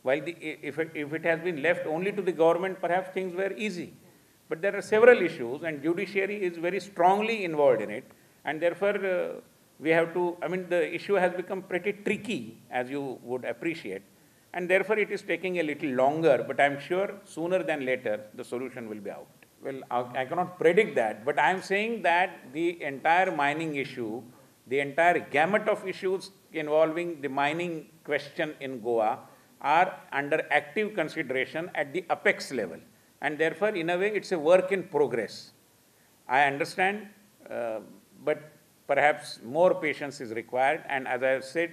While if it has been left only to the government, perhaps things were easy. But there are several issues and judiciary is very strongly involved in it, and therefore we have to, I mean, the issue has become pretty tricky, as you would appreciate, and therefore it is taking a little longer, but I am sure sooner than later the solution will be out. Well, I cannot predict that, but I am saying that the entire mining issue, the entire gamut of issues involving the mining question in Goa are under active consideration at the apex level, and therefore in a way it's a work in progress. I understand, but perhaps more patience is required, and as I have said,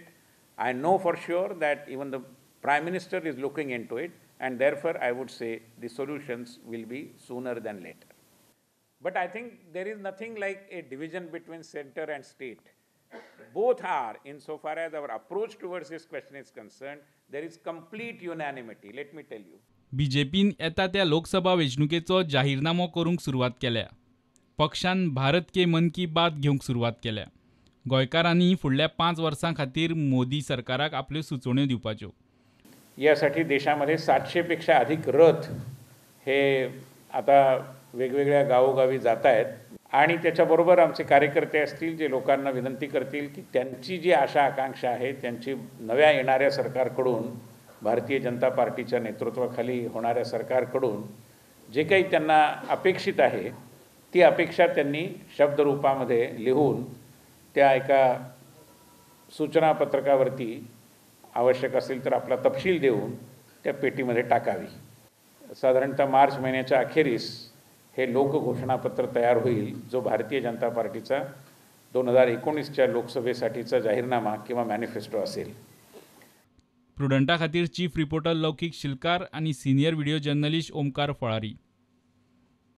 I know for sure that even the Prime Minister is looking into it, and therefore I would say the solutions will be sooner than later. But I think there is nothing like a division between center and state. Both are, insofar as our approach towards this question is concerned, there is complete unanimity, let me tell you. बीजेपीन येता त्या लोकसभा वेंचणुकेचो जाहीरनामो करूंक सुरवात केल्या. पक्षान Bharat K मन की बात घेवंक सुरवात केल्या. गोंयकारांनी फुडल्या 5 वर्सां खातीर मोदी सरकाराक आपल्यो सुचोवण्यो दिवपाच्यो. यासाठी देशामध्ये 700 पेक्षा अधिक रथ हे आता वेगवेगळ्या गावोगावी जात आहेत, आणि त्याच्याबरोबर आमचे कार्यकर्ते असतील जे लोकांना विनंती करतील की त्यांची जी आशा आकांक्षा आहे, त्यांची नव्या येणाऱ्या सरकारकडून, भारतीय जनता पार्टीच्या नेतृत्वाखाली होणाऱ्या सरकारकडून जे काही त्यांना अपेक्षित आहे ती अपेक्षा त्यांनी शब्दरूपामध्ये लिहून त्या एका सूचनापत्रकावरती आवश्यक असेल तर आपला तपशील देऊन त्या पेटीमध्ये टाकावी. साधारणतः मार्च महिन्याच्या अखेरीस हे लोकघोषणापत्र तयार होईल, जो भारतीय जनता पार्टीचा 2019च्या लोकसभेसाठीचा जाहीरनामा किंवा मॅनिफेस्टो असेल. प्रुडंटा खातीर चीफ रिपोर्टर लौकिक शिलकार आणि senior video journalist Omkar Falari.